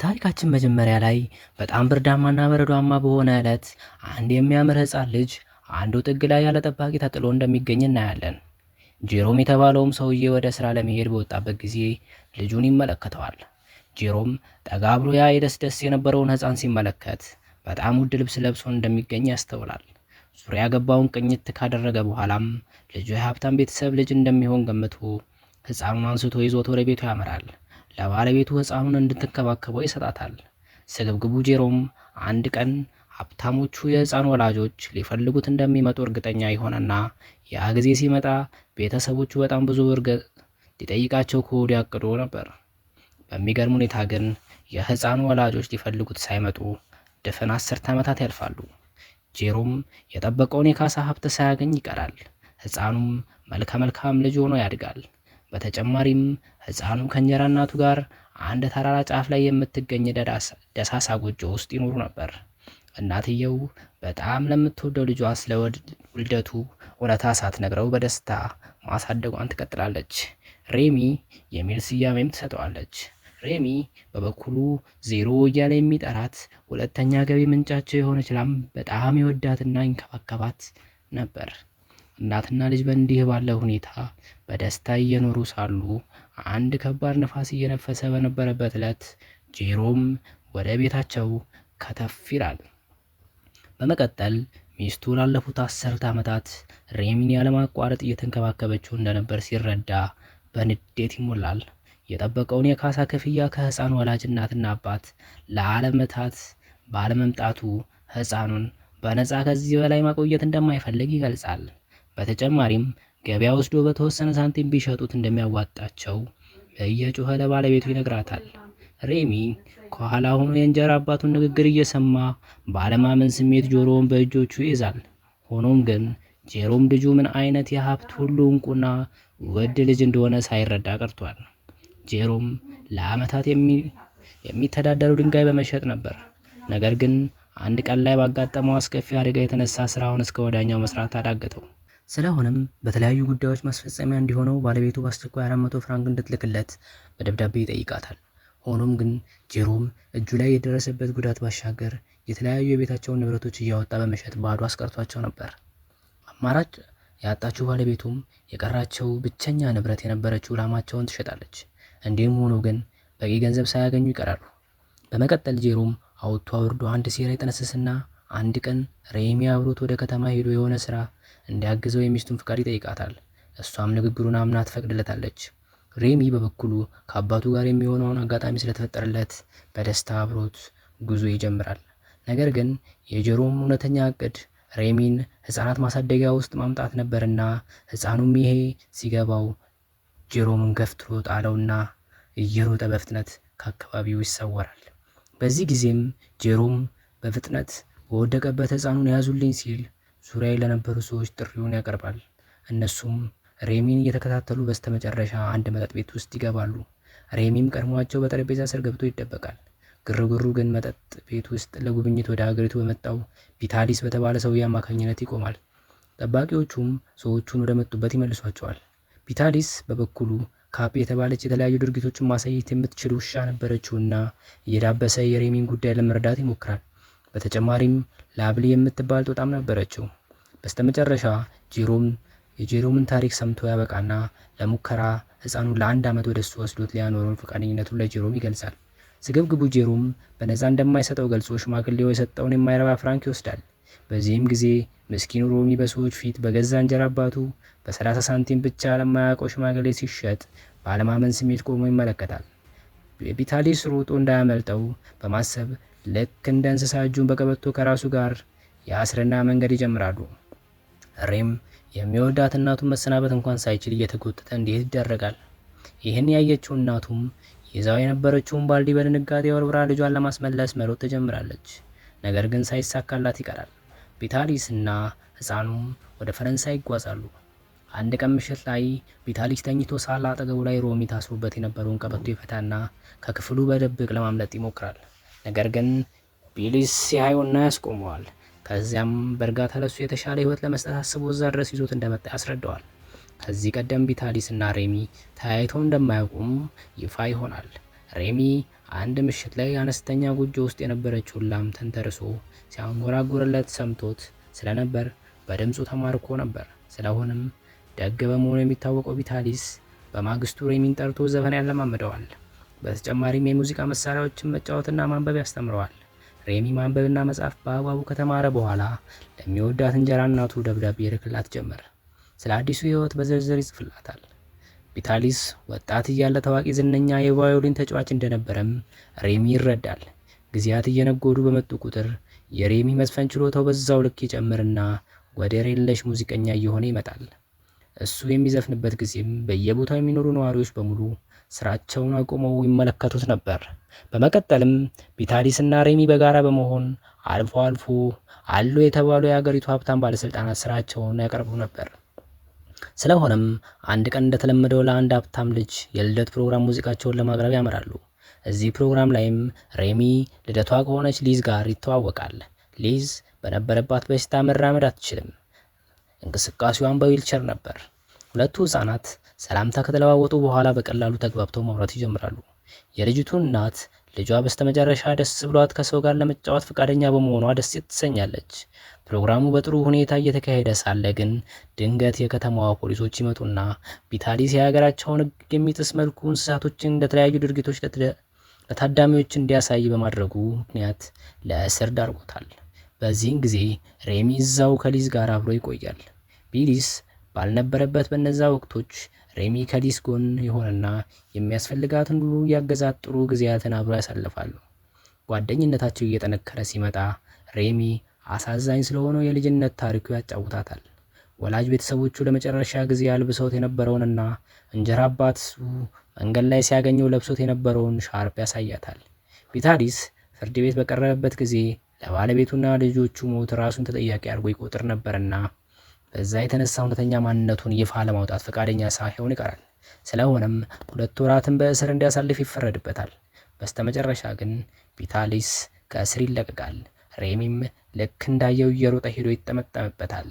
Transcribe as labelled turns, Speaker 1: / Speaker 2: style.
Speaker 1: ታሪካችን መጀመሪያ ላይ በጣም ብርዳማና በረዷማ በሆነ ዕለት አንድ የሚያምር ሕፃን ልጅ አንዱ ጥግ ላይ ያለ ጠባቂ ተጥሎ እንደሚገኝ እናያለን። ጄሮም የተባለውም ሰውዬ ወደ ስራ ለመሄድ በወጣበት ጊዜ ልጁን ይመለከተዋል። ጄሮም ጠጋ ብሎ ያ የደስ ደስ የነበረውን ሕፃን ሲመለከት በጣም ውድ ልብስ ለብሶ እንደሚገኝ ያስተውላል። ዙሪያ ገባውን ቅኝት ካደረገ በኋላም ልጁ የሀብታም ቤተሰብ ልጅ እንደሚሆን ገምቶ ሕፃኑን አንስቶ ይዞት ወደ ቤቱ ያመራል። ለባለቤቱ ሕፃኑን እንድትንከባከበው ይሰጣታል። ስግብግቡ ጄሮም አንድ ቀን ሀብታሞቹ የሕፃኑ ወላጆች ሊፈልጉት እንደሚመጡ እርግጠኛ ይሆንና ያ ጊዜ ሲመጣ ቤተሰቦቹ በጣም ብዙ ብር ሊጠይቃቸው ከወዲሁ አቅዶ ነበር። በሚገርም ሁኔታ ግን የሕፃኑ ወላጆች ሊፈልጉት ሳይመጡ ድፍን 10 ዓመታት ያልፋሉ። ጄሮም የጠበቀውን የካሳ ሀብት ሳያገኝ ይቀራል። ሕፃኑም መልከ መልካም ልጅ ሆኖ ያድጋል። በተጨማሪም ሕፃኑ ከእንጀራ እናቱ ጋር አንድ ተራራ ጫፍ ላይ የምትገኝ ደሳሳ ጎጆ ውስጥ ይኖሩ ነበር። እናትየው በጣም ለምትወደው ልጇ ስለ ውልደቱ እውነታ ሳትነግረው በደስታ ማሳደጓን ትቀጥላለች። ሬሚ የሚል ስያሜም ትሰጠዋለች። ሬሚ በበኩሉ ዜሮ እያለ የሚጠራት ሁለተኛ ገቢ ምንጫቸው የሆነች ላም በጣም ይወዳትና ይንከባከባት ነበር። እናትና ልጅ በእንዲህ ባለ ሁኔታ በደስታ እየኖሩ ሳሉ አንድ ከባድ ነፋስ እየነፈሰ በነበረበት ዕለት ጄሮም ወደ ቤታቸው ከተፍ ይላል። በመቀጠል ሚስቱ ላለፉት 10 ዓመታት ሬሚን ያለማቋረጥ እየተንከባከበችው እንደነበር ሲረዳ በንዴት ይሞላል። የጠበቀውን የካሳ ክፍያ ከሕፃኑ ወላጅ እናትና አባት ለዓመታት ባለመምጣቱ ሕፃኑን በነፃ ከዚህ በላይ ማቆየት እንደማይፈልግ ይገልጻል። በተጨማሪም ገበያ ወስዶ በተወሰነ ሳንቲም ቢሸጡት እንደሚያዋጣቸው እየጮኸ ለባለቤቱ ይነግራታል። ሬሚ ከኋላ ሆኖ የእንጀራ አባቱን ንግግር እየሰማ ባለማመን ስሜት ጆሮውን በእጆቹ ይይዛል። ሆኖም ግን ጄሮም ልጁ ምን አይነት የሀብት ሁሉ እንቁና ውድ ልጅ እንደሆነ ሳይረዳ ቀርቷል። ጄሮም ለዓመታት የሚተዳደረው ድንጋይ በመሸጥ ነበር። ነገር ግን አንድ ቀን ላይ ባጋጠመው አስከፊ አደጋ የተነሳ ስራውን እስከ ወዲያኛው መስራት አዳገተው። ስለሆነም በተለያዩ ጉዳዮች ማስፈጸሚያ እንዲሆነው ባለቤቱ በአስቸኳይ 400 ፍራንክ እንድትልክለት በደብዳቤ ይጠይቃታል። ሆኖም ግን ጄሮም እጁ ላይ የደረሰበት ጉዳት ባሻገር የተለያዩ የቤታቸውን ንብረቶች እያወጣ በመሸጥ ባዶ አስቀርቷቸው ነበር። አማራጭ ያጣችው ባለቤቱም የቀራቸው ብቸኛ ንብረት የነበረችው ላማቸውን ትሸጣለች። እንዲህም ሆኖ ግን በቂ ገንዘብ ሳያገኙ ይቀራሉ። በመቀጠል ጄሮም አውጥቶ አውርዶ አንድ ሴራ ይጠነስስና አንድ ቀን ሬሚ አብሮት ወደ ከተማ ሄዶ የሆነ ስራ እንዲያግዘው የሚስቱን ፍቃድ ይጠይቃታል። እሷም ንግግሩን አምና ትፈቅድለታለች። ሬሚ በበኩሉ ከአባቱ ጋር የሚሆነውን አጋጣሚ ስለተፈጠረለት በደስታ አብሮት ጉዞ ይጀምራል። ነገር ግን የጄሮም እውነተኛ እቅድ ሬሚን ሕፃናት ማሳደጊያ ውስጥ ማምጣት ነበርና ሕፃኑም ይሄ ሲገባው ጄሮምን ገፍትሮ ጣለውና እየሮጠ በፍጥነት ከአካባቢው ይሰወራል። በዚህ ጊዜም ጄሮም በፍጥነት በወደቀበት ሕፃኑን ያዙልኝ ሲል ዙሪያ ለነበሩ ሰዎች ጥሪውን ያቀርባል። እነሱም ሬሚን እየተከታተሉ በስተመጨረሻ አንድ መጠጥ ቤት ውስጥ ይገባሉ። ሬሚም ቀድሟቸው በጠረጴዛ ስር ገብቶ ይደበቃል። ግርግሩ ግን መጠጥ ቤት ውስጥ ለጉብኝት ወደ ሀገሪቱ በመጣው ቪታሊስ በተባለ ሰውዬ አማካኝነት ይቆማል። ጠባቂዎቹም ሰዎቹን ወደ መጡበት ይመልሷቸዋል። ቪታሊስ በበኩሉ ካፕ የተባለች የተለያዩ ድርጊቶችን ማሳየት የምትችል ውሻ ነበረችውና እየዳበሰ የሬሚን ጉዳይ ለመረዳት ይሞክራል። በተጨማሪም ላብሊ የምትባል ጦጣም ነበረችው። በስተመጨረሻ ጄሮም የጄሮምን ታሪክ ሰምቶ ያበቃና ለሙከራ ሕፃኑን ለአንድ ዓመት ወደ እሱ ወስዶት ሊያኖረው ፈቃደኝነቱን ለጄሮም ይገልጻል። ስግብግቡ ጄሮም በነፃ እንደማይሰጠው ገልጾ ሽማግሌው የሰጠውን የማይረባ ፍራንክ ይወስዳል። በዚህም ጊዜ ምስኪኑ ሮሚ በሰዎች ፊት በገዛ እንጀራ አባቱ በ30 ሳንቲም ብቻ ለማያውቀው ሽማግሌ ሲሸጥ ባለማመን ስሜት ቆሞ ይመለከታል። ቪታሊስ ሮጦ እንዳያመልጠው በማሰብ ልክ እንደ እንስሳ እጁን በቀበቶ ከራሱ ጋር የአስርና መንገድ ይጀምራሉ። ሬም የሚወዳት እናቱን መሰናበት እንኳን ሳይችል እየተጎተተ እንዲሄድ ይደረጋል። ይህን ያየችው እናቱም ይዛው የነበረችውን ባልዲ በድንጋጤ ወርውራ ልጇን ለማስመለስ መሮጥ ትጀምራለች። ነገር ግን ሳይሳካላት ይቀራል። ቪታሊስ እና ሕፃኑም ወደ ፈረንሳይ ይጓዛሉ። አንድ ቀን ምሽት ላይ ቪታሊስ ተኝቶ ሳለ አጠገቡ ላይ ሮሚ ታስሮበት የነበረውን ቀበቶ ይፈታና ከክፍሉ በድብቅ ለማምለጥ ይሞክራል። ነገር ግን ቢሊስ ያየውና ያስቆመዋል። ከዚያም በእርጋታ ለሱ የተሻለ ሕይወት ለመስጠት አስቦ እዛ ድረስ ይዞት እንደመጣ ያስረዳዋል። ከዚህ ቀደም ቪታሊስ እና ሬሚ ተያይተው እንደማያውቁም ይፋ ይሆናል። ሬሚ አንድ ምሽት ላይ አነስተኛ ጎጆ ውስጥ የነበረችውን ላም ተንተርሶ ሲያንጎራጉርለት ሰምቶት ስለነበር በድምፁ ተማርኮ ነበር። ስለሆነም ደግ በመሆኑ የሚታወቀው ቪታሊስ በማግስቱ ሬሚን ጠርቶ ዘፈን ያለማምደዋል። በተጨማሪም የሙዚቃ መሳሪያዎችን መጫወትና ማንበብ ያስተምረዋል። ሬሚ ማንበብና መጻፍ በአግባቡ ከተማረ በኋላ ለሚወዳት እንጀራ እናቱ ደብዳቤ ይልክላት ጀመር። ስለ አዲሱ ሕይወት በዝርዝር ይጽፍላታል። ቪታሊስ ወጣት እያለ ታዋቂ ዝነኛ የቫዮሊን ተጫዋች እንደነበረም ሬሚ ይረዳል። ጊዜያት እየነጎዱ በመጡ ቁጥር የሬሚ መዝፈን ችሎታው በዛው ልክ ይጨምርና ወደር የለሽ ሙዚቀኛ እየሆነ ይመጣል። እሱ የሚዘፍንበት ጊዜም በየቦታው የሚኖሩ ነዋሪዎች በሙሉ ስራቸውን አቁመው ይመለከቱት ነበር። በመቀጠልም ቪታሊስ እና ሬሚ በጋራ በመሆን አልፎ አልፎ አሉ የተባሉ የሀገሪቱ ሀብታም ባለስልጣናት ስራቸውን ያቀርቡ ነበር። ስለሆነም አንድ ቀን እንደተለመደው ለአንድ ሀብታም ልጅ የልደት ፕሮግራም ሙዚቃቸውን ለማቅረብ ያመራሉ። እዚህ ፕሮግራም ላይም ሬሚ ልደቷ ከሆነች ሊዝ ጋር ይተዋወቃል። ሊዝ በነበረባት በሽታ መራመድ አትችልም። እንቅስቃሴዋን በዊልቸር ነበር። ሁለቱ ህጻናት ሰላምታ ከተለዋወጡ በኋላ በቀላሉ ተግባብተው ማውራት ይጀምራሉ። የልጅቱ እናት ልጇ በስተመጨረሻ ደስ ብሏት ከሰው ጋር ለመጫወት ፈቃደኛ በመሆኗ ደስ ትሰኛለች። ፕሮግራሙ በጥሩ ሁኔታ እየተካሄደ ሳለ ግን ድንገት የከተማዋ ፖሊሶች ይመጡና ቪታሊስ የሀገራቸውን ሕግ የሚጥስ መልኩ እንስሳቶችን ለተለያዩ ድርጊቶች ለታዳሚዎች እንዲያሳይ በማድረጉ ምክንያት ለእስር ዳርጎታል። በዚህን ጊዜ ሬሚ እዛው ከሊዝ ጋር አብሮ ይቆያል። ቢሊስ ባልነበረበት በእነዛ ወቅቶች ሬሚ ከሊዝ ጎን ይሆንና የሚያስፈልጋትን ሁሉ እያገዛት ጥሩ ጊዜያትን አብሮ ያሳልፋሉ። ጓደኝነታቸው እየጠነከረ ሲመጣ ሬሚ አሳዛኝ ስለሆነው የልጅነት ታሪኩ ያጫውታታል። ወላጅ ቤተሰቦቹ ለመጨረሻ ጊዜ አልብሰውት የነበረውንና እንጀራ አባቱ መንገድ ላይ ሲያገኘው ለብሶት የነበረውን ሻርፕ ያሳያታል። ቪታሊስ ፍርድ ቤት በቀረበበት ጊዜ ለባለቤቱና ልጆቹ ሞት ራሱን ተጠያቂ አድርጎ ይቆጥር ነበርና በዛ የተነሳ እውነተኛ ማንነቱን ይፋ ለማውጣት ፈቃደኛ ሳይሆን ይቀራል። ስለሆነም 2 ወራትን በእስር እንዲያሳልፍ ይፈረድበታል። በስተመጨረሻ ግን ቪታሊስ ከእስር ይለቀቃል። ሬሚም ልክ እንዳየው እየሮጠ ሄዶ ይጠመጠምበታል።